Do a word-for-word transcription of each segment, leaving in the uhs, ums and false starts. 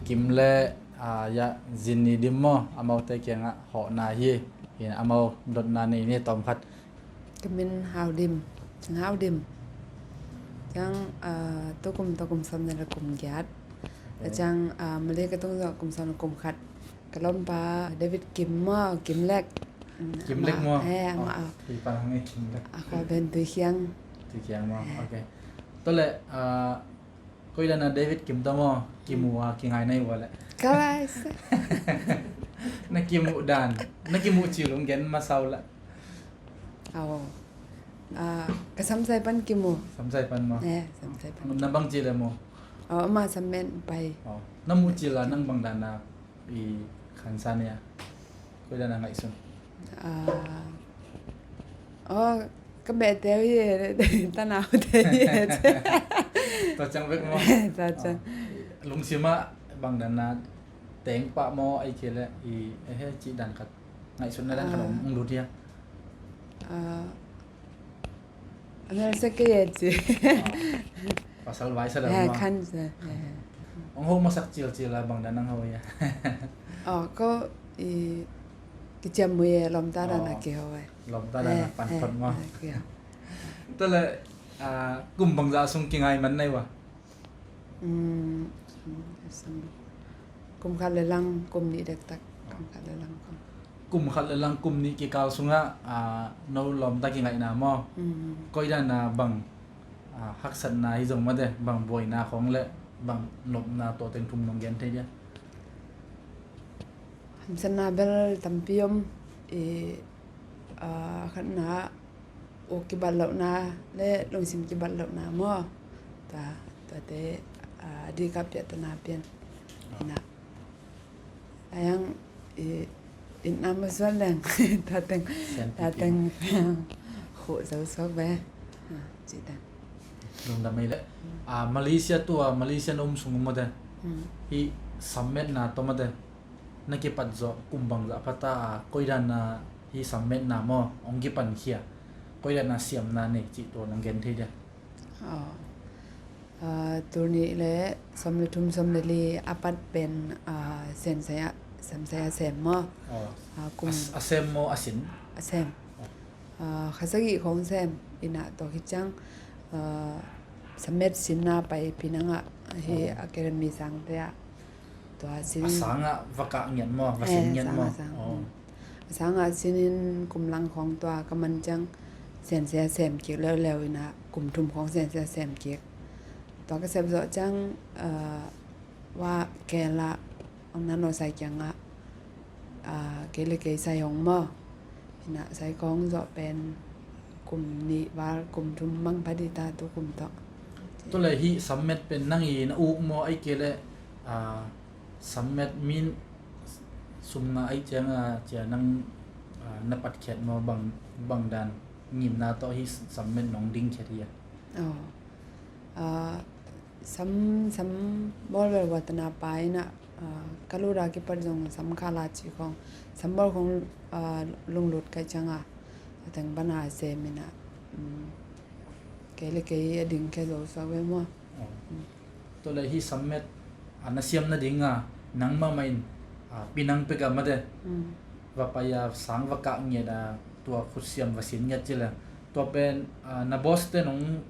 Kim le, ah, ya, Zin Ni Dim maw, amaute kiangah hawhna hi. Hi, amau dotna nei ni tawm khat. Ka min Hau Dim, Hau Dim. Ciang, ah, tu kum tawh kum sawm le kum giat. Ok. Ciang, ah, Malay ka tung zawh kum sawm le kum khat. Ka lawmpa David Kim maw, Kim Lek. Kim Lek maw? Eh, amah. Oh, ah. Hi pan hang e, Kim Lek. A khua pen Tuikhiang. Tuikhiang maw? Eh. Ok. Tua leh, ah, koi dan a David Kim tawh maw, kimu a kingai na hi ua leh. Ka lai se. Na kimuh dan, na kimuh cil hong gen masa uh leh. Aw. Ah, ka samsai pan kimu. Samsai pan maw? Eh, samsai pan. Na bang cil e maw? Aw, ama sam men pai. Aw. Na muh cil a nang bang dan a i khansa ni a, koi dan a ngaihsun? Ah. Aw, ka behteu hi e, tanaute hi e. Tua ciang bek maw? Tua ciang. Ah, lungsim ah bang dan a teng pah maw, ahih kei leh i, eh, he, cih dan khat, ngaihsutna dan khat om, ah, hong lut hia? Ah, a mel sa kei e ci. Ah, pasal vai sa dan maw? Khan sa. Hong ho masak cilcil a bang dan hong ho hia? Aw, ko i kiciam mui e, lawmta dan a kiho e. Lawmta dan a pan phot maw? Tua leh, ah, kum bangzah sung kingai man na hi ua? Um, kum khat le lang, kum nih dektak, kum khat le lang kum. Kum khat le lang, kum nih kikal sungah, ah, no lawmta kingaihna maw? Um. Koi dan a bang, ah, haksatna hi zong mate, bang buaina khawng le bang nopna, tua teng thum nong gen thei dia? Hamsatna bel tampi om, i, ah, khatna, u kibat lohna le lungsim kibat lohna maw? Tua, tuate, ah, dikap piahtana pian. Ina. Ayang, i, itna maw suan leng. Tua teng, tua teng. Khuh zo suak ve. Ah, cih dan. Lungdam ei leh. Ah, Malaysia tua, Malaysia na um sung um mate. Hmm. Hih sammetna tawh mate. Na kipat zawh kum bangzah pha ta a, koi dan a hih sammetna maw, hong kipan khia, koi dan a siamna nei cih tua nong gen thei dia? Aw. Ah, tul nih le sawm le thum, sawm le li a pat pen, ah, Siansai a, Siansai a sem maw? Aw. Ah, kum a s-, a sem maw, a sin? A sem. Aw. Ah, kha sagih khawng sem, ina tua khit ciang, ah, sammet sinna pai Penang ah, hih, aw, academy sangte ah. Tua sin. A sangah va kah ngiat maw, va sin ngiat maw? Eh, sangah, sangah. Oh. Mm. A sangah sinin kum lang khawng tua ka man ciang Siansai a sem kik leuleu ina kum thum khawng Siansai a sem kik. Tua ka sep zawh ciang, ah, va kei lah, ang nan aw sai kiangah, ah, kei le kei sai hong maw. Ina sai khawng zawh pen kum nih val, kum thum mang pha dih ta tu kum tawh. Tua leh hih sammet pen nang i na uk maw, ahih kei leh, ah, sammet min sum nga ahih ciang a, cia nang, ah, na patkhiat maw, bang, bang dan ngimna tawh hih sammet nong dingkhiat hi a? Oh. Ah, sam, sam bawl bel watana pa ina, ah, ka lut a kipat zong sam kha la ci khawng, sam bawl khawng, ah, lunglut ka ciang a, a teng pana a sem ina, um, kei le kei a dingkhia zo suak ve maw. Oh. Um. Tua leh hih sammet, ah, na siam nading a, nang mahmah in, ah, Penang pek a mate. Um. Va pai a sang va kah ngiat a, tua khut siam va sin ngiat ci leh. Tua pen, ah, na boss te nong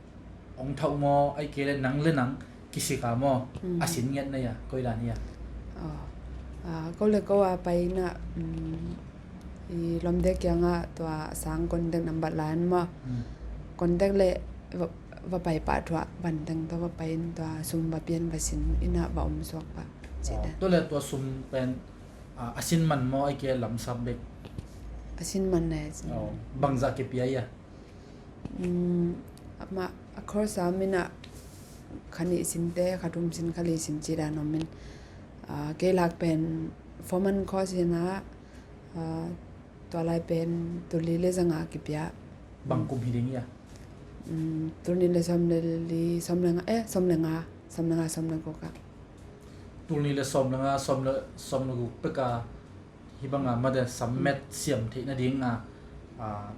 hong thauh maw, ahih kei leh nang le nang kisik a maw, mm, a sin ngiat na hia, koi dan hia? Oh. Ah, ko le ko a pai ina, mm, i lawmte kiangah tua sang contact number la in maw. Mm. Contact leh va, va pai pah thuah, van teng tawh va pai in tua sum va pian va sin ina va om suak pah. Cih dan. Oh, tua leh tua sum pen, ah, a sin man maw, ahih kei leh lamsap bek? A sin man na, a sin man. Oh, bangzah kipia hia? Um, amah, a course a om ina, kha nih sinte, kha thum sin, kha li sin cih dan om in. Ah, kei lak pen four month course ina, ah, tua lai pen tul li le za nga kipia. Bang kum hi ding hia? Um, tul nih le sawm le li, sawm le nga, eh, sawm le nga, sawm le nga, sawm le guk ah. Tul nih le sawm le nga, sawm le, sawm le guk pek a, hih bang a mate sammet siam theih nading a, ah,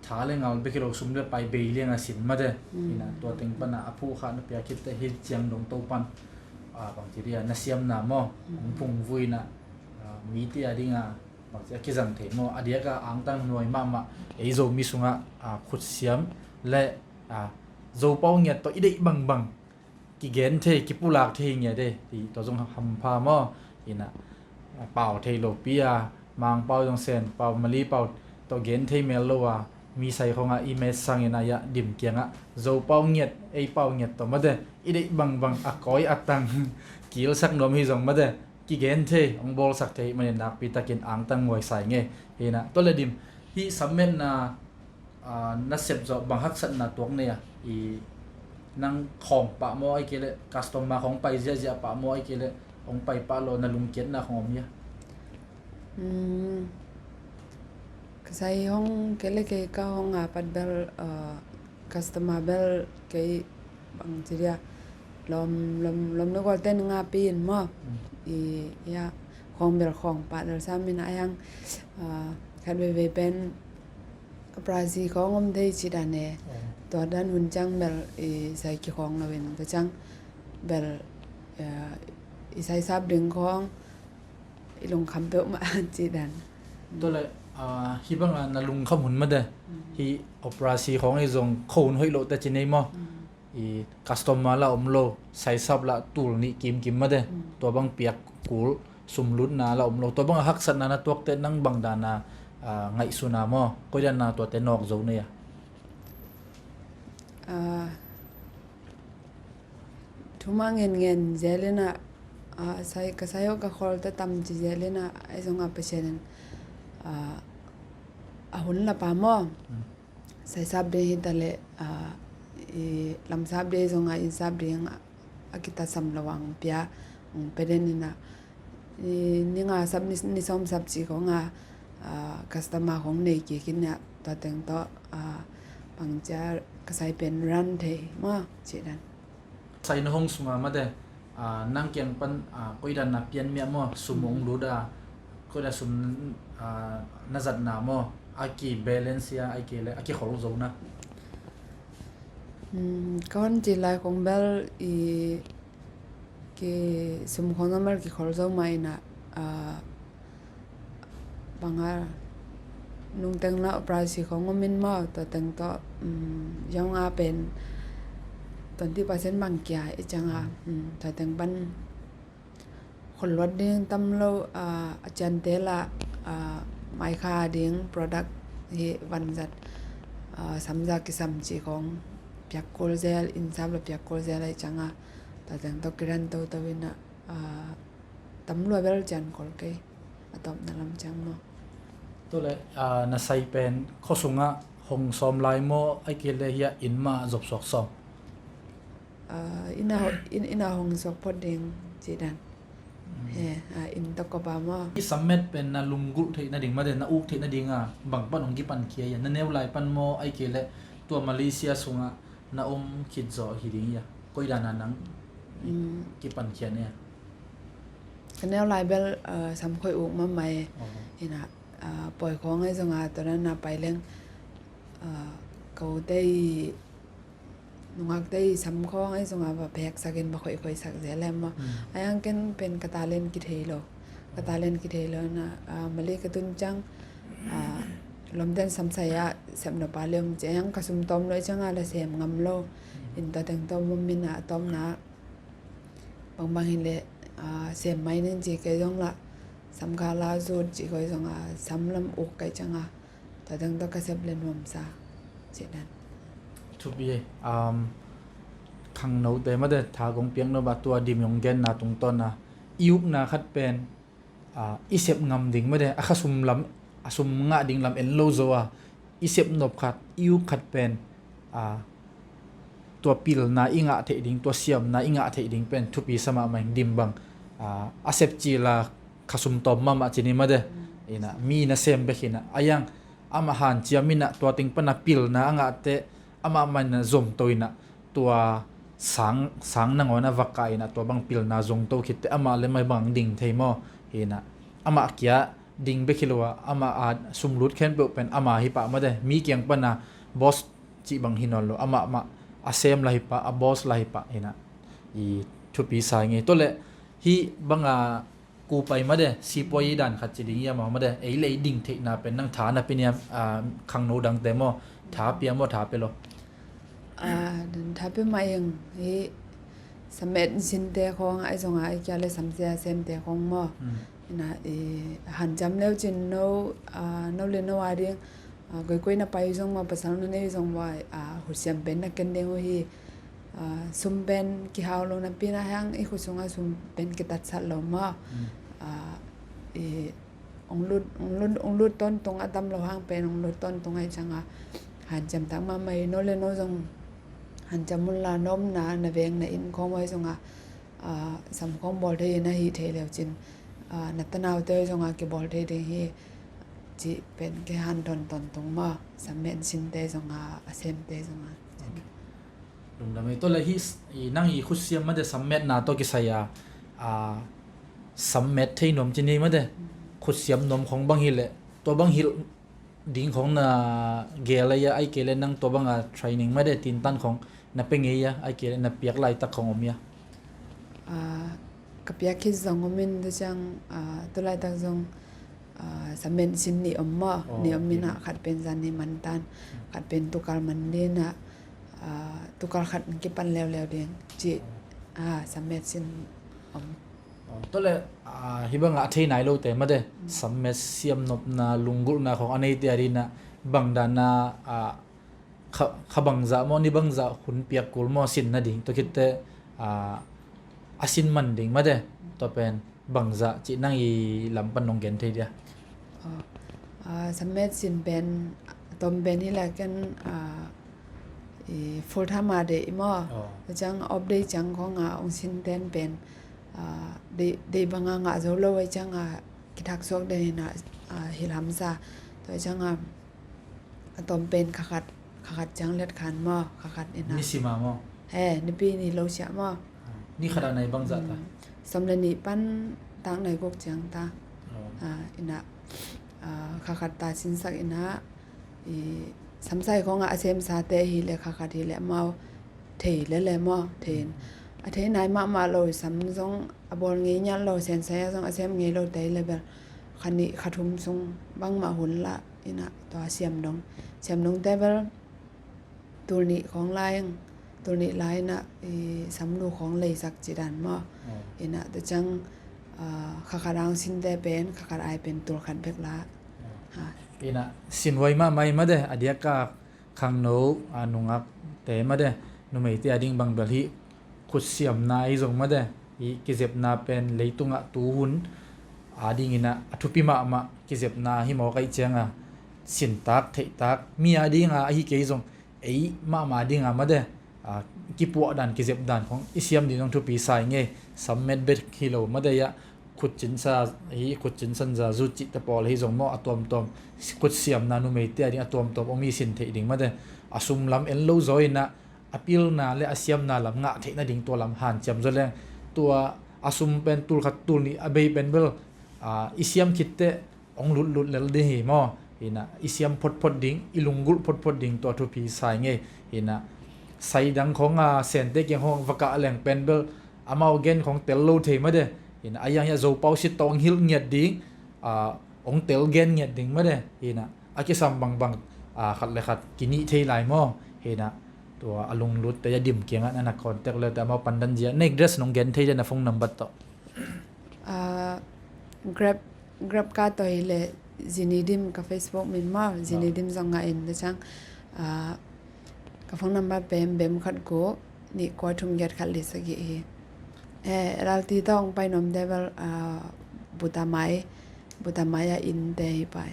tha le ngal bek hi lo, sum le pai bei liang a sin mate. Mm. Ina tua teng pana a phuh kha na pia khit teh hih ciang dong to pan, a, Ah, bangci dia, na siamna maw, hong phungvuina, ah, mite a dinga bangci a kizang thei maw, a diaka angtang nuai mahmah, ei Zomi sungah, ah, khutsiam le, ah, Zopau ngiat tawh i deih bangbang kigen thei, kipulak thei ngiat ei, ti tua zong hampha maw, ina, ah, pau thei lopi a, Mangpau zong Senpau, Malipau tawh gen thei mel lo a, mi sai khawngah i met sangin a iah Dim kiangah Zopau ngiat, ei pau ngiat tawh mate, i deih bangbang a kawi a tang kilsak nuam hi zong mate, kigen thei, hong bawlsak thei manin nakpi takin angtang nguai sai ngei. Hina, tua le Dim, hih submitna, ah, na sep zawh bang haksatna tuak nei a, i nang khawng pah maw, ai kei le customer khawng pai ziahziah pah maw, ai kei le hong pai pah lo, na lungkiatna khawng om hia? Ka sai hong kei le kei ka hong a pat bel, ah, customer bel kei bangci dia, lawm, lawm, lawm na gualten nga pi in maw. I, ya, khawng bel khawng pah lel sam in a yang, ah, khat veivei pen operasi khawng om thei ci dan e. Tua dan hun ciang bel i sai kikhawng lo in, tua ciang bel, ah, i sai sap ding khawng i lungkham peuhmah ci dan. Tua le, ah, hih banga na lungkham hun mate, hih operasi khawng i zong kho hun hoih loh te ci nei maw? I customer la om lo, saisap la tul nih kimkim mate, tua bang piak kul, sumlutna la om lo, tua banga haksatna na tuakte nang bang dana, ah, ngaihsuna maw, koi dana tuate nawk zo nei a? Ah, thuma ngenngen zelina, ah, sai, ka sai aw ka khol ta tam ci zelina, ai zonga Pasian in, ah, a hun la pa maw. Saisap ding hi ta le, ah, i lamsap ding zonga innsap ding a, a kitasam lo ang pia, ang peden ina, i ninga sap ni, ni sawm sap ci khong a, ah, customer khong nei kik in a, tua teng tawh, ah, bangcia ka sai pen run thei maw ci dan. Sai na hong sunga mate, ah, nang kiang pan, ah, koi dan na pian miah maw, sum hong lut a, koi dan sum, ah, na zatna maw, a ki balance a, ai kei le a kikhol zona. Hmm, ka hon ci lai khong bel i ki sum khong na mal kikhol zo mah ina, ah, banga nungteng la operasi khong om in maw, tua teng tawh, um, yong a pen twenty percent bang kia i cianga, um, tua teng pan khol luat ding tam lo, ah, a ciante la, ah, maikha ding product hi vanzat, ah, samza kisam ci khong piak kul zel, innsap la piak kul zel i cianga, tua teng tawh kiran toto ina, ah, tam lua bel cian kol kei. A tawpna lam ciang maw. Tua le, ah, na sai pen khuasungah hong sawm lai maw, ai kei le hia inn mah zop suak sawm? Ah, ina ho-, in, ina hong suak phot ding ci dan. He, ah, inn tawh kop a maw. I submit pen na lunggulh theih nading mate, na uk theih nading a bang pan hong kipan khia hia? Na neu lai pan maw, ai kei le tua Malaysia sungah na om khit zawh hi ding hia? Koi dana nang kipan khia ne a? Ka neu lai bel, ah, sam khoi uk mahmah e. Ina, ah, pawi khawng ai zonga tua dana pai leng, ah, ka ute i nungakte i sam khawng ai zonga va pheksakin va khoihkhoihsak zel e maw. A yang ken pen ka talent kithei lo. Ka talent kithei lo na, ah, Malay ka tun ciang, ah, lawmten samsai ah sem nop a le om ci a yang ka sum tawm lo i cianga la sem ngam lo. In tua teng tawh mum in a tawmna bangbang hi le, ah, sem mai nen ci kei zong la sam kha la zut ci koi zonga sam lam uk kai cianga. Tua teng tawh ka sep le nuamsa ci dan. Thupi e, um, khangnote mate tha kong piak nop a tua Dim i hong genna tungtawna i ukna khat pen, ah, i sep ngam ding mate, a kha sum lam, a sum ngah ding lam en lo zo a, i sep nop khat, i uk khat pen, ah, tua pilna i ngah theih ding, tua siamna i ngah theih ding pen thupi sa mahmah ing. Dim bang, ah, a sep cil a kha sum tawm mahmah ci ni mate. Ina, mi nasem bek ina, a yang amah hanciam ina tua teng pana pilna a ngahte amah mah ina zomto ina tua sang, sang nangawn a va kah ina tua bang pilna zongto khitte amah le mai bang ding thei maw? Ina, amah kia ding bek hi lo a, amah a sum lut khempeuh pen amah hi pah mate. Mi kiang pana boss cih bang hi nawn lo, amah mah a sem la hi pah, a boss la hi pah ina. I Thupi sa ing ei. Tua leh hih banga kupai made, sipuai dan khat ci ding ia maw made, ei leh ei ding theihna pen nang tha na pia niam, a, khangno dangte maw, tha pia maw, tha pia lo? A, dan tha pia mah ing, hih sammet sinte khawng ahi zonga, ahi kia leh samsia semte khawng maw. Hmm. Ina, i, hanciam leu cin no, a, no leh no a ding, a, koikoi na pai zong maw, pasal na nei zong maw, a, khutsiam pen na ken ding uh hi. A, sum pen kihau lo napi na hang i khut sunga sum pen kitatsat lo maw. Mm. A, i, ong lut, ong lut, ong lut tawntung a tam lo hang pen ong lut tawntung ahi cianga hanciam tak mahmah hi. No leh no zong hanciam un la, na omna, na veng, na inn khawng ahi zonga, a, sam khawng bawl thei in, a hih thei leu cin, a, na tanaute ahi zonga kibawl thei ding hi. Cih pen kihanthawn tawntung maw, sammet sinte zonga, a semte zonga. Ok. Lungdam ei. Tua leh hih s-, i nang i khutsiam made sammetna tawh kisai a, a, sammet thei nuam ci ni made. Mm. Khutsiam nuam khawng bang hileh, tua bang hilh ding khawng na gel a ia, ahi kei leh nang tua banga training made tintan khawng na pia ngei ia, ahi kei leh na piak laitak khawng om ia? A, ka piak khit zong om in, tua ciang, a, tu laitak zong, a, sammet sin nih om maw. Oh, nih om in ah, khat pen zan nih man tan, khat pen tukal man ding ah, a, tukal khat kipan leuleu ding cih, a, sammet sin om. Oh, tua leh, a, hih bangah a thei nai lote made, mm, sammet siam nopna, lunggulhna khawng a neite a ding ah, bang dan a, a, kha, kha bangzah maw, ni bangzah hun piak kul maw, sin nading, tua khitteh, a, a sin man ding made, tua pen bangzah cih nang i lam pan nong gen thei dia? Oh, a, sammet sin pen, a tawm pen hi leh ken, a, i full time a deih maw. Oh. Tua ciang off day ciang khawng a ong sin ten pen, a, deih, deih banga ngah zo lo ahi cianga kithak suak den in ah, a, hilh hamsa. Tua cianga a tawm pen kha khat, kha khat ciang let khan maw, kha khat in ah. Ni sim a maw? He, nipi ni lo siah maw. Ni khat a nai bangzah ta? Mm. Sawm leh nih pan tak nai guk ciang ta. Oh. A, in ah, a, kha khat ta sinsak in ah, i, samsai khawng ah a semsate hi leh kha khat hi leh amau thei lel e maw, thei in. Mm. A thei nai mahmah lo, sam zong a bawl ngei ngiat lo, sensai ah zong a sem ngei lote hi leh bel kha nih kha thum sung bangmah hun lah in ah, tua siam dong. Siam dongte bel tul nih khawng lai ing, tul nih lai in ah, i, sam lu khawng leisak ci dan maw. Oh. In ah, tua ciang, a, kha khat a ong sinte pen, kha khat ai pen tul khat bek lah. Oh. Ha. In ah, sin huai mahmah hi made, a diak a khangno, a, nungakte made, numeite a ding bang bel hih khutsiamna ahi zong made, hih kizepna pen leitungah tuhun a ding in ah a thupi mahmah kizepna hi mawk ahih cianga, sintak, theihtak, mi a dinga ahi kei zong, ei mahmah dinga made, a, kipuah dan, kizep dan khawng i siam ding zong thupi sa ing ei. Sammet bek hi lo made ah, khutcin sa, hih khutcin sanza zut cihte pawl ahi zong maw, a tuamtuam, khutsiamna numeite a ding a tuamtuam om i sin theih ding made. A sum lam en lo zaw in ah, a pilna leh a siamna lam ngah theih nading tua lam hanciam zaw leng, tua a sum pen tul khat tul nih a bei pen bel, a, i siam khitteh ong lutlut lel ding hi maw. Hi in ah, i siam photphot ding, i lunggulh photphot ding tua thupi sa ing ei. Hi in ah, sai dang khawng a, sente kiang khawng va kah leng pen bel amau gen khawng tel lo thei made. Hi in ah, a iang hiah Zopau sit tawh ong hilh ngiat ding, a, ong tel gen ngiat ding made. Hi in ah, a kisam bangbang, a, khat leh khat kinih thei lai maw. Hi in ah, tua a lunglutte a dim kiangah na na contact leu teh amau pandan zia, nek dress nong gen thei dia, na phone number tawh? A, Grab, Grab ka tawh hi leh Zini Dim, ka Facebook min maw, Zini Dim zong ngah in, tua ciang, a, ka phone number pen bem khat guk, nih kua thum giat khat li sagih hi. Eh, L R T tawh ong pai nuamte bel, a, Buta mai, Buta mai a innte hi pai.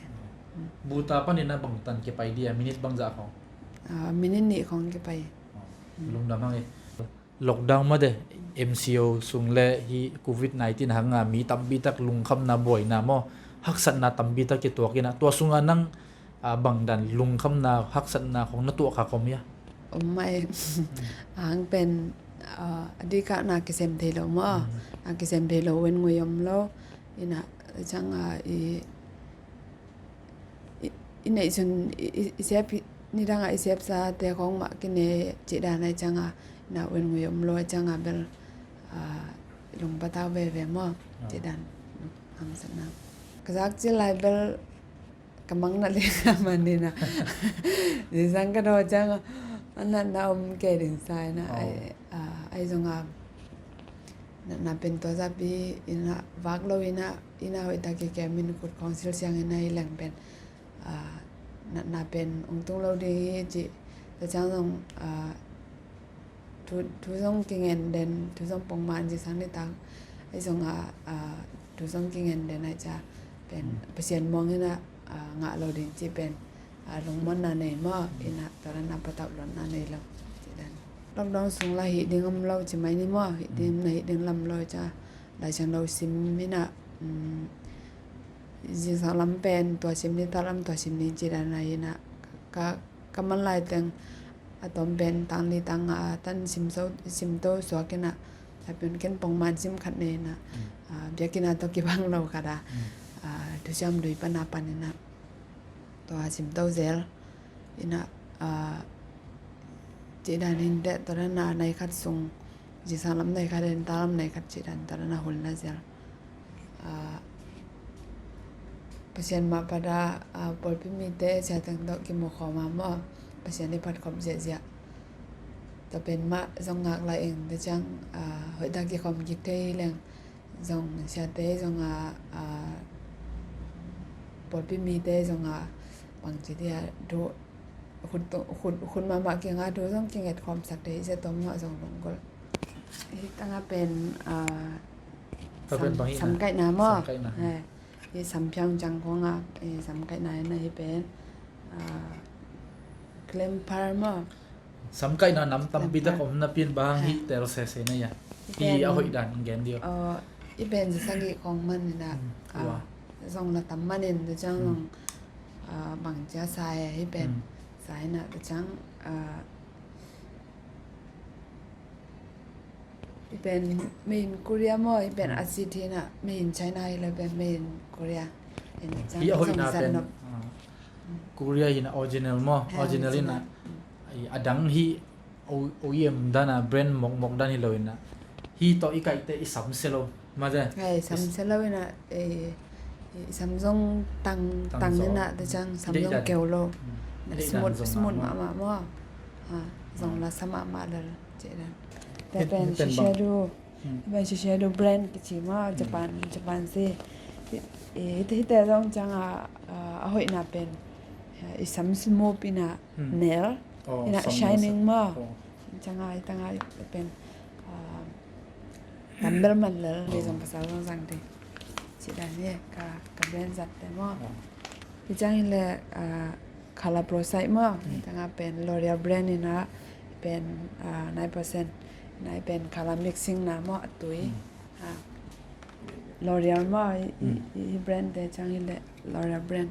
Buta panin a bangtan kipai dia, minute bangzah khawng? A, minute nih khawng kipai. Oh, lungdam hang ei. Lockdown made, M C O sung leh hih covid nineteen hanga mi tampitak lungkhamna buaina maw, haksatna tampitak kituak in ah, tua sunga nang, a, bangdan lungkhamna, haksatna khawng na tuah kha khawm hia? Om mah ei. A hang pen, a, a dikah na kisem thei lo maw. Mm. A kisem thei lo, wen ngui om lo. In ah, ciang a, i, i, i neih sun, i, i, i sep, nidang a i sepsate khawng mah kine cih dan ahi ciang a, in ah wen ngui om lo ahi ciang a bel, a, ah, lungpatau veve maw. Ah. Cih dan hamsatna. Ka zak cil lai bel ka mang na leng a man ni na. Zingsang ka daw ciang a natna om kei ding sa ina. Oh. Ai, ah, ai zong a natna pen tua zapi ina vak lo ina, ina hoih tak kikem in khut khawng silsiang ina hi leng pen, ah, natna pen ong tung lo ding hi cih. Tua ciang zong, ah, thu, thu zong kingen den, thu zong pongman zingsang nitak. Ai zong a, ah, thu zong kingen den ai ca pen Pasian muang ina, ah, ngah lo ding cih pen, ah, lungmuanna nei maw. Ina tua dan a patauh luatna nei lo cih dan. Lockdown sung la hih ding om lo ci mai ni maw, hih ding na hih ding lam lo ca. Laisiangtho sim ina, um, zingsang lam pen tua sim ni, tak lam tua sim ni ci dan a ina ka, ka man lai teng a tom pen tang li tang nga tan sim so, sim to suak ina. Lapion ken pongman sim khat nei ina. Mm. Ah, biakinn a tawh kibang lo khat a. Mm. Ah, thusiam lui pan a pan ina. Tua sim to zel. Ina, ah, cih dan in teh tua dan a nai khat sung. Zingsang lam nai khat in tak lam nai khat cih dan tua dan a hulna zel. Ah, Pasian mah pat a, ah, pawlpi mite siateng tawh kimu khawm a maw. Pasian i phat khop ziahziah. Tua pen mah zong ngak lai ing tua ciang, ah, hoih tak kikhawm kik thei hi leng zong siate zong a, ah, pawlpi mite zong a bangci dia thu khut, khut, khut mahmah kinga thu zong kinget khawm sak thei hi sia tua mah zong lunggulh. Hi tanga pen, ah, tua pen sam, bang hi sam na? Kaihna maw? Sam kaihna. Eh. Hi sam phiang ciang khong a, eh, sam kaihna hi na hi pen, ah, klem phar maw? Sam kaihna nam tampi tak om napi in bang hi tel sese na ya. Hi a hoih dan gen dio. Oh, hi pen za sagih khong man ina, ah, zong la tam man in tua ciang zong, ah, bang cia sa ya hi pen. Sa ina tua ciang, ah, Hi pen made in Korea maw, hi pen a city na, made in China hi lo pen made in Korea. Hi a hoihna pen, ah, Korea hi na original maw, original hi na. A dang hi O E M dan a brand mokmok dan hi lo hi na. Hi tawh i kaihte i sam se lo. Mate. Hai, sam se lo ina, eh, eh, sam zong tang, tang zong ina, tua ciang sam zong keu lo. Smooth, smooth mahmah maw. Ha, zong la sa mahmah lel cih dan. Tua pen Shiseido, pen Shiseido brand kici maw, Japan, Japan si. Eh, hite, hite zong ciang a, a hoihna pen, eh, i sam smooth ina, nail ina shining maw. Ciang a, i tang a, i pen, ah, Tambel man lel, hi zong pasal zong zang ding. Cih dan hi, ka, ka brand zat te maw. Hi ciang hi le, ah, Color Process maw. Hi tang a pen L'Oreal brand ina pen, ah, nine percent. Nai pen color mixing na maw a tui. Ah, L'Oreal maw, hi, hi, hi brand te ciang hi le L'Oreal brand.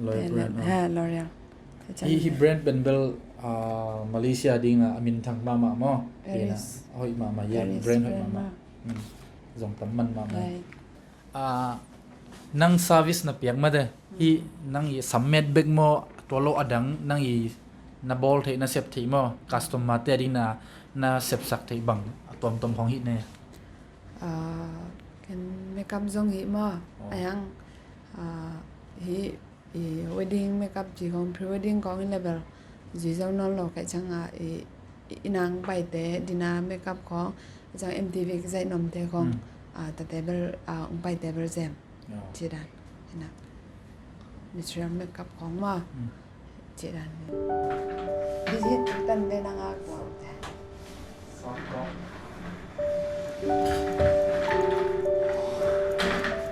L'Oreal brand, ah. Ha, L'Oreal. Hi, hi brand pen bel, ah, Malaysia ding a, a minthang mahmah maw. Paris. A hoih mahmah, brand hoih mahmah. Zong tam man mahmah. Ah, nang service na piak mate. Hi, nang i sam met bek maw, tua lo a dang, nang i na bawl theih, na sep theih maw. Customer te ding na, na sepsak theih bang, a tuamtuam hong hi ne. Ah, ken makeup zong hi maw. A yang, ah, hi, i wedding makeup ci khong, pre-wedding khong in level zui zo nawn lo kaih ciang a, i, i, i nang paite, dinner makeup khong, ciang M T V ka zaih nuamte khong, ah, tate bel, ah, ong paite bel zem. Ci dan, hi na. Natural makeup khong maw. Ci dan. Visit tan de nang a kuau te.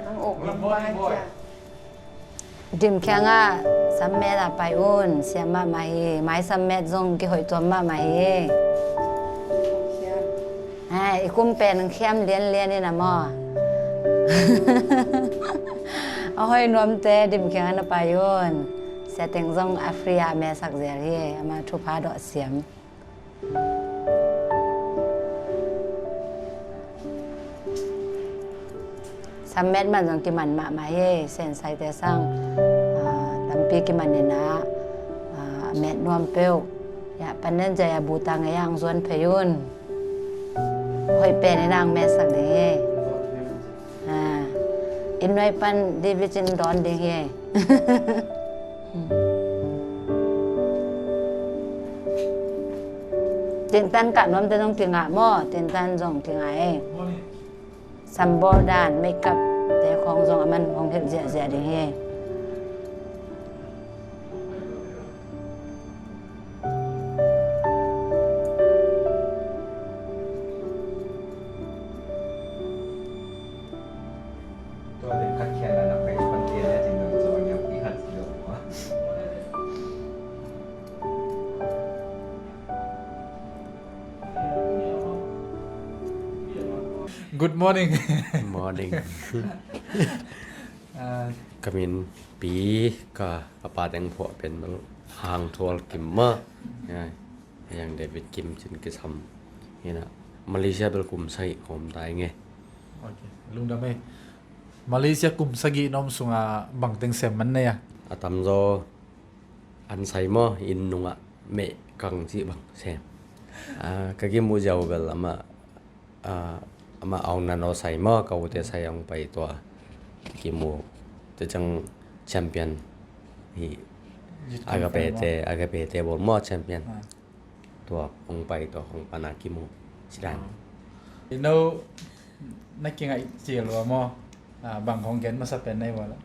Nang ok lam bang a cia. Dim khiang a sam met a pai un, siam mahmah hi, mai sam met zong kihoih tuam mahmah hi. Ai, i kum pen khiam lianlian in a maw. A hoih nuamte dim khiang a na pai un. Sia Teng zong a free a mesak zel hi, ama thupha dawh siam. Sam met man zong kiman mahmah hi, Sensaite sang, ah, tampi kiman ina, ah, met nuam peuh. Ya, panen jaya butang a yang zuan phei un. Hoih pen i nang mesak ding hi. Ah, i nuai pan D V D in dawn ding hi. Tintan kah nuam te zong kingah maw, tintan zong kingah e. Sambawl dan, makeup te khawng zong aman hong hilh ziahziah ding hi. Good morning. Morning. Ah. Ka min Pi, ka papa teng phuah pen bel Hang Thual Kim mah. Ya, yang David Kim cin kisam. Hina, Malaysia bel kum sagih ka om ta ing e. Ok, lungdam e. Malaysia kum sagih na om sunga bangteng sem man nei a? A tamzaw an sai maw, inn nungah meh kang cih bang sem. Ah, ka kimuh ziau bel amah, ah, amah Aung Naing Naw sai maw, ka ute sai hong pai tua. Ka kimuh te ciang champion hi. Youth Agape conference te, maw? Agape te bawl maw champion. Ah. Tua hong pai tua hong pan a kimuh. Sidan. Ah. I no na kingaih cil ua maw? Ah, bang hong gen masa pen nei ua la.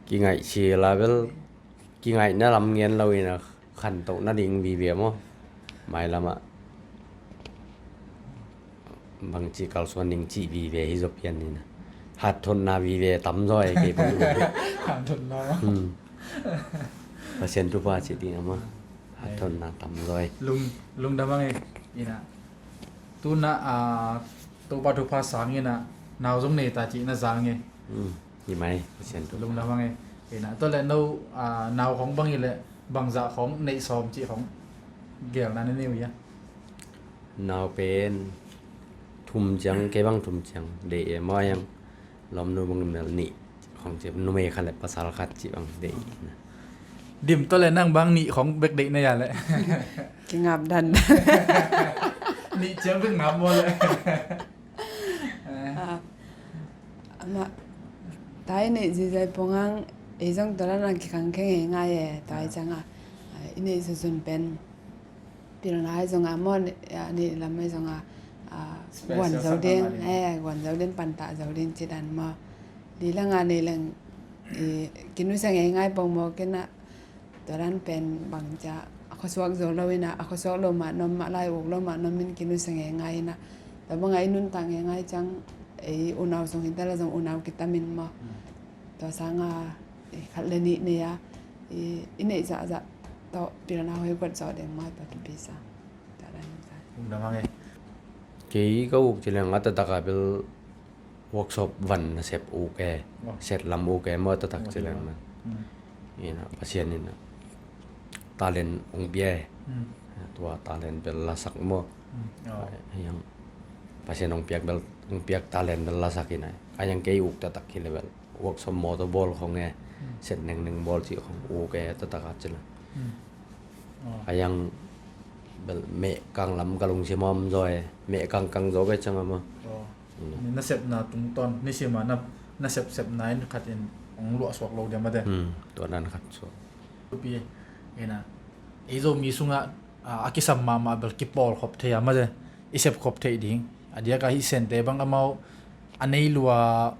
Kingaih cil a bel, kingaihna lam ngen lo in a khantoh nading vive maw? Mailam ah bangci kalsuan ding cih vive hi zaw pian in a. Hatthotna vive tam zaw e kei bang. Hatthotna. Hmm. Pasian thupha cih ding a maw? Hatthotna tam zaw e. Lung, lungdam ang e. Ina. Tuna, ah, Topa thupha sang ina, nau zong nei ta cih na zang e. Hmm. Hi mai, Pasian thupha. Lungdam ang e. Ina. Tua le no, ah, nau khong bang i le bangzah khong neih sawm cih khong gelna na nei uh ia? Nau pen thum ciang, kei bang thum ciang deih e maw, yang lawmnu bang mel nih khong ci, numei khat le pasal khat cih bang deih. Dim tawh le nang bang nih khong bek deih na ia le. Kingap dan. Nih ciang bek ngap maw le. Ah, amah, tai neih zizai pong ang, ei zong tua dan a kikhang khe ngeingai e, tai ciang a, ah, i neih zuzun pen. Pilna ahi zong a maw, a, nih lam ahi zong a, a, guan zo ding, eh, guan zo ding, pantah zo ding ci dan maw. Li leng a nei leng, i, kinusia ngeingai pong maw, kei na, tua dan pen bang cia, a khuasuak zo lo in a, a khuasuak lo mah nuam, mah lai uk lo mah nuam in kinusia ngeingai in a. Tua bang a i nuntak ngeingai ciang, ei, unau sung hi ta la zong unau kitam in maw. Hmm. Tua sang a, i, khat le nih nei a, i, i neih zahzah tawh pilna hoih guat zawh ding maw, tua thupi sa. Tua dan sa. Uk dang hang e. Kei ka uk ci leng a taktak a bel workshop van nasep uk e. Oh. Set lam uk e maw, taktak ci leng na. Hmm. Ina, Pasian in a talent ong pia e. Hmm. Tua talent bel lasak maw. Hmm. Oh. Yang Pasian ong piak bel, ong piak talent bel lasak ina. A yang kei uk taktak hi le bel workshop motor bawl khong e, hmm, set nengneng bawl cih khong uk e, taktak a ci la. Hmm. Oh. A yang bel meh kang lam ka lungsim a om zaw e, meh kang kang zaw ve ciang a maw. Oh. Hmm. Ni nasepna tungtawn, nisim a na, nasepsepna in khat in ong luah suak lo dia mate. Hmm, tua dan khat suak. Thupi e, ina. Ei Zomi sungah, a, a kisam mahmah bel kipawlkhop thei a mate. I sepkhop theih ding. A diak a hi sente bang amau a nei lua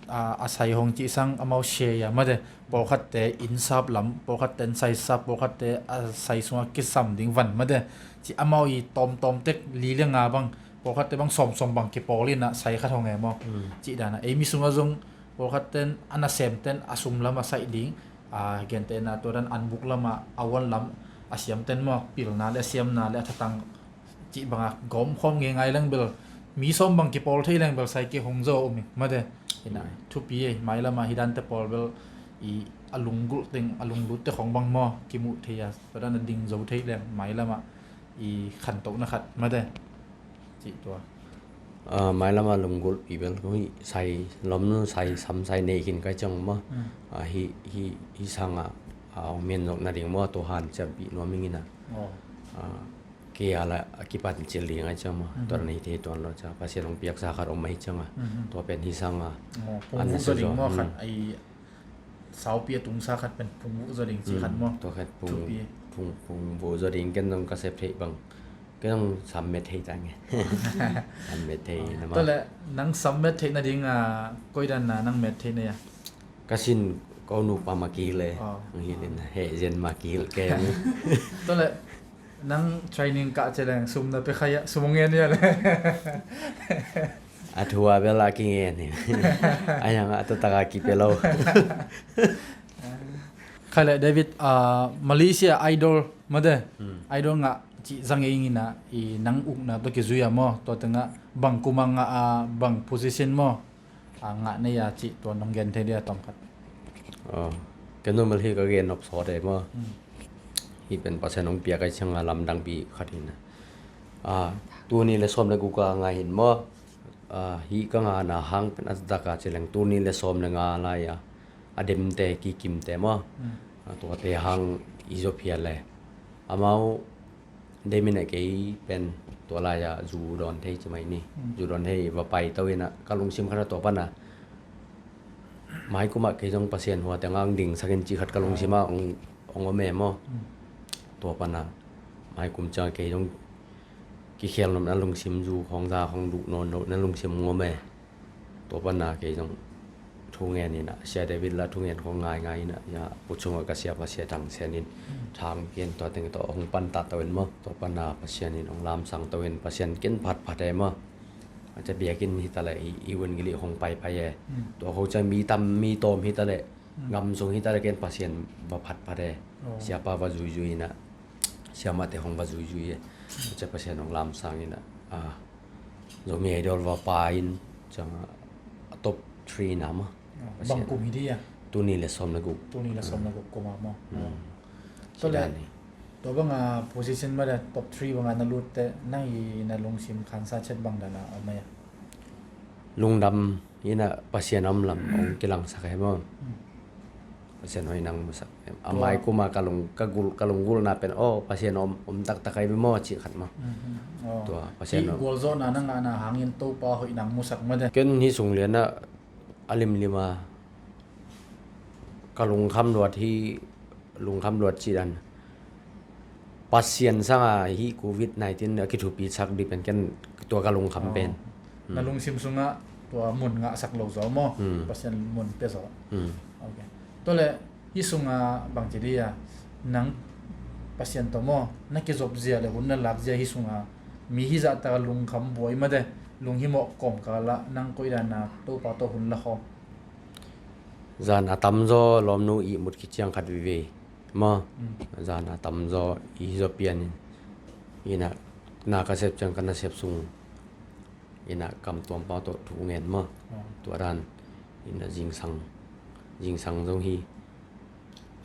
a, a sai hong cih sang amau share a mate. Pawlkhatte inn sap lam, pawlkhatte inn sai sap, pawlkhatte a sai sungah kisam ding van mate. Ci amau i tawmtawm tek li le nga bang, pawlkhatte bang sawmsawm bang kipawl in a sai khat hong e maw. Hmm. Cih dan a. Ei mi sungah zong pawlkhatten a nasemten a sum lam a saih ding, a, gentehna tua dan an buk lam a, a uan lam a siamten maw, pilna le a siamna le a thatang cih bang a gawmkhawm ngeingai leng bel, mi sawm bang kipawl thei leng bel sai kei hong zaw um ing mate. Ina, hmm, thupi e, mailam a hi dante pawl bel i a lunggulh teng, a lunglutte khong bang maw, kimuh thei a, tua dan a ding zo thei leng mailam a i khantohna khat mate. Cih tua. A, mailam a lunggulhpi bel, hui, sai, lawmnu sai, sam sai nei khin kai ciang maw. Hmm. A, hi, hi, hi sang a, a, ong men zawk nading maw, tua hanciampih nuam ing ina. Oh. A, kei a la a kipan cil ding a ciang maw. Mhm. Tua dan hi thei tuan lo ciang Pasian hong piaksa khat om ahi ciang a. Mhm. Tua pen hi sang a. Oh, phung an vuh zaw ding maw, khat ai saupi a tungsa khat pen phung vuh zaw ding ci khat maw. Tua khat phung, phung, phung vuh zaw ding ken zong ka sep theih bang. Ken zong sam met thei ta nge. Sam met thei na maw. Tua le nang sam met theih nading a koi dan na nang met thei na ia? Ka sin ko nupa ma kihilh e. Oh. Ang hilh in he zen ma kihilh ke. Tua le nang training kah celeng sum na pe kha ia, sum hong ngen ia le? A thu a bel a kingen hi. A yang a tua taka kipe lo. Khai le David, ah, Malaysia Idol mate. Hmm. Idol ngah ci zang e ing ina i nang ukna tua kizui a maw. Tua tengah bang kuma ngah a bang position maw. A ngah nei a cih tua nong gen thei dia tawm khat. Oh, ken normal hi ka gen nop sawt e maw. Hmm. Hi pen Pasian hong piak ai ciang a lamdang pi khat hi na. Ah, tuni le sawm le guk a ngah hin maw. Ah, hi ka ngahna hang pen a dak a cileng tuni le sawm le nga lai a, a demte kikimte maw. Hmm. Ah, tuate hang i zo phial le amau Demi ne kei pen tua lai a zu dawn thei ci mai ni. Mm. Zu dawn thei va pai to ina ka lungsim khat a tua pana. Mai kuma kei zong Pasian hua tengah ang ding sakin ci khat ka lungsim a ong, ong om e maw. Mm. Tua pana mai kum ciang kei zong kikhel nop na lungsim zu khong za khong duh nawn lo na lungsim ong om e. Tua pana kei zong thu ngen ina, Sia David la thu ngen khong ngaingai ina, ia, puchunga ka sia pa Sia Thang Sen in, thang ken tua teng tua hong pan ta to in maw, tua pana Pasian in hong lamsang to in, Pasian ken phatphat e maw. A cia biakinn hi ta le, i, i un gili hong paipai e. Mm. Tua ho cia mi tam, mi tawm hi ta le, mm, gam sung hi ta le ken Pasian va phatphat e. Oh. Sia pa va zuizui ina, sia mate hong va zuizui e. Mm. A cia Pasian hong lamsang ina, a, Zomi Idol va pai in ciang a top three na maw. Ah, bang kum hi dia? Tuni le sawm le guk. Tuni le sawm le guk kum a maw. Mm. Tua le, tua bang a position mah le top three bang a na lut te, nang i na lungsim khansa chet bang dan a om a ia? Lungdam ina Pasian om lam hong kilangsak e maw. Mm. Pasian hoih nang musak. A mai kuma ka lung, ka gul, ka lunggulhna pen, oh, Pasian om, om taktak ai maw, cih khat maw. Mhm. Oh. Tua, Pasian om. Gualzawhna na ngahna hangin Topa hoih nang musak mah de. Ken hi sung lian a, a limlim a, ka lungkham luat hi, lungkham luat cih dan. Pasian sanga hi covid nineteen a kithupi sak dih pen ken tua ka lungkham pen. Na lungsim sungah tua mun ngahsak lo zaw maw? Hmm. Pasian mun pia zaw. Hmm. Ok. Tua le hi sungah bangci dih a nang Pasian tawh maw? Na kizop zia le hun na lak zia hi sungah mi hi zahtak a lungkham buai mah de, lunghimawh kawmkal ah nang koidan a Topa tawh hun la khawm? Zan a tamzaw lawmnu ihmut khit ciang khat veve maw. Mm. Zan a tamzaw i hi zaw pian in, ina, na ka sep ciang ka nasep sung, ina, kam tuam pau tawh thu ngen maw. Ah. Tua dan, ina, zingsang, zingsang zong hi.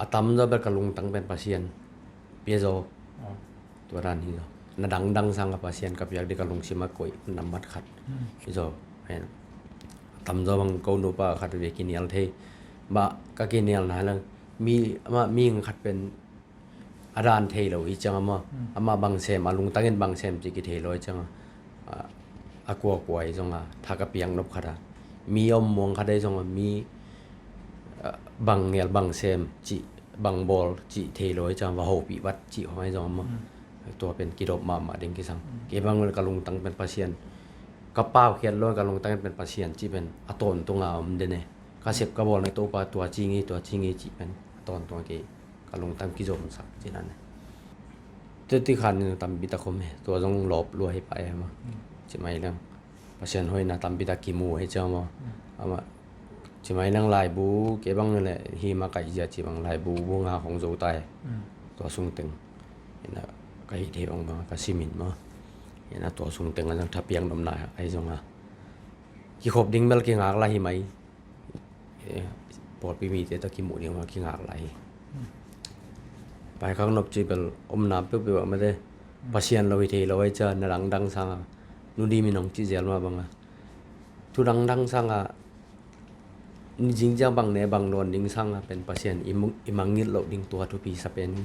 A tamzaw bel ka lungtang pen Pasian pia zaw. Ah. Tua dan hi zaw. Na dangdang sang a Pasian ka piak dih ka lungsim a koih na mat khat. Hmm. Hi zaw. Hen. A tamzaw bang ko nupa khat ve kinial thei. Bah ka kinial na lang. Mi, amah mi khat pen a dan thei lo hi ciang amah. Hmm. Amah bang sem, a lungtangin bang sem ci kithei lo hi ciang a. A, a kuakua hi zong a. Tha ka piak nop khat a. Mi om muang khat a hi zong a. Mi, a, bang ngial bang sem ci bang bawl cih thei lo hi ciang va hopih vat cih hong ahi zong maw. Mm. Tua pen kidop mahmah ding kisam. Mm. Kei bang ka lungtang pen Pasian. Ka paukhiat lo ka lungtang pen Pasian cih pen a tawntung a om den e. Ka sep ka bawl na Topa tua ci ngi, tua ci ngi cih pen a tawntung a kei ka lungtang kizomsak cih nan e. Teti khan in tampi tak om e. Tua zong lawp lua hi pah e maw. Mm. Ci mai leng. Pasian hoihna tampi tak kimu hi ciang maw. Mm. Amah ci mai leng laibu kei bang le hi ma kaih zia ci bang laibu bu nga hong zo ta e. Mm. Tua sung teng. Ina ka hih thei bang bang ka simin maw. Ina tua sung teng a zang thapiak nopna ahi zong a. Kikhop ding bel kingak la hi mai. Eh, pawlpi mite tawh kimuh ding mah kingak lai hi. Paikhak nop cih bel omna peuhpeuh ah mate. Pasian lo hi thei lo ahi ciang na dangdang sanga. Nu dim in hong cih zel mah banga. Thu dangdang sanga. Ni zing ciang bang ne bang dawn ding sanga pen Pasian i mangngilh loh ding tua thupi sa pen hi.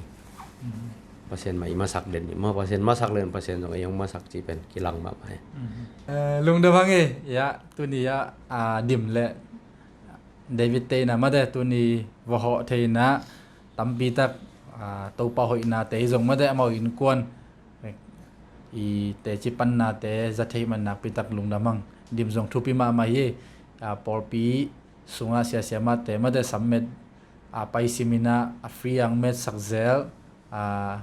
Pasian mah i masak den ni maw, Pasian masak den, Pasian zong ei hong masak cih pen kilang mahmah hi. Eh, lungdam hang e, ya, tuni ah, ah, Dim le David te in ah mate, tuni va hawh thei in ah tampi tak, ah, Topa hoihnate zong mate, amau innkuan i teci pannate za thei man nakpi tak lungdam hang. Dim zong thupi mahmah hi. Ah, pawlpi sungah siasia mahte mate, sammet a pai sim in ah a free ang met sak zel, a,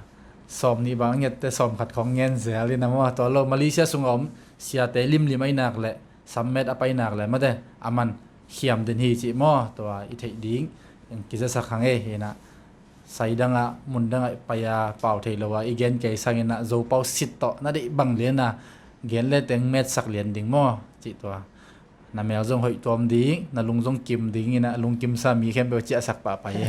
sawm nih bang a ngette sawm khat khong ngen zel in ah maw, tua lo Malaysia sungah om siate limlim a i nak leh sammet a pai nak leh mate, a man khiam den hi cih maw, tua i theih ding kizasak hang e. Hi in ah sai dangah mun dangah pai a pau thei lo a i gen kei sang in ah Zopau sit tawh na deih bang lian a gen le teng met sak lian ding maw cih tua. Na mel zong hoih tuam ding, na lung zong kim ding in ah lungkimsa mi khempeuh ciahsak pahpah hi.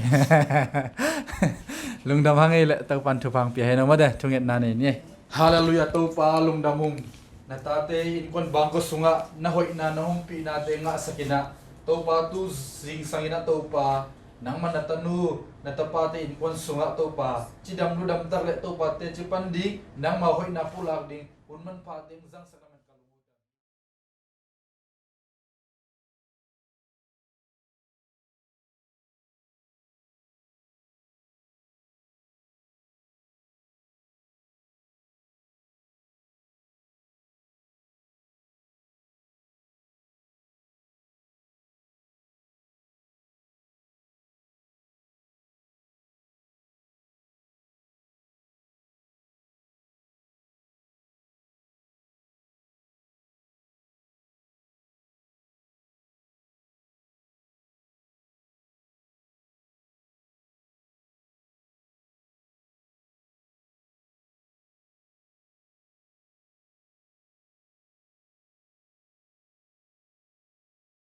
Lungdam hang ei leh Topan thupha hong pia hen aw mate, thungetna nei ni. Halleluiah, Topa lungdam ung. Na tate innkuan bangkua sungah na hoihna na humpihnate ngahsak in ah, Topa tu zingsang in ah Topa, nangmah na tanu na tapate innkuan sungah Topa cidam ludam tak leh Topa teci pan ding, nangmah hoihna pulak ding hun manpha teng zangsak